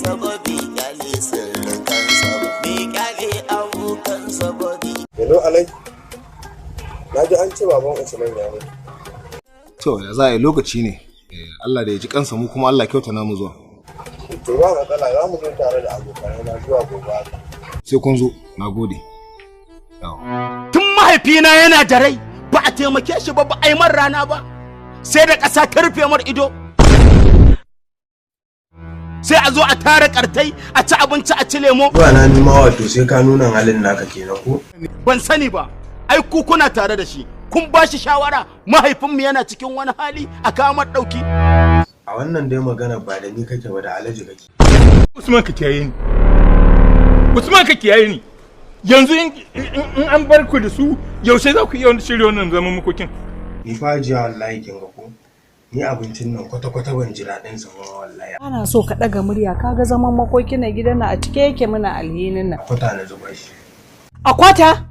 Iyayensa ba, bai kyale sirrikansa ba, bai kyale abokansa ba, bai Hello Alai. Na ji an ce baban Usman ya mutu. To ya za a yi, lokaci ne. Allah da ya ji kansa, mu kuma Allah kyauta namu zuwa. To ba matsala, za mu zo tare da abokanai na zuwa gobe haka. Sai kun zo, na gode. Tun mahaifina yana da rai ba a taimake shi ba, ba a yi man rana ba, sai da ƙasa ta rufe mar ido, sai a zo a tara kartai, a ci abinci, a ci lemo. Zuwa na nima, wato sai ka nuna halin naka kenan ko? Ban sani ba, ai ku kuna tare da shi, kun ba shi shawara mahaifinmu yana cikin wani hali, a kawo mar ɗauki. A wannan dai magana ba da ni kake ba, da Alhaji kake. Usman, ka kiyaye ni. Usman, ka kiyaye ni. Yanzu in an bar ku da su, yaushe za ku iya shirya wannan zaman makokin? Ni fa jiya wallahi kin ga ko? Ni abincin nan kwata-kwata ban ji daɗin sa ba wallahi. Ana so ka ɗaga murya, kaga zaman makoki na gidan nan a cike yake, muna alhinin nan. Kwata na zuba shi. A kwata?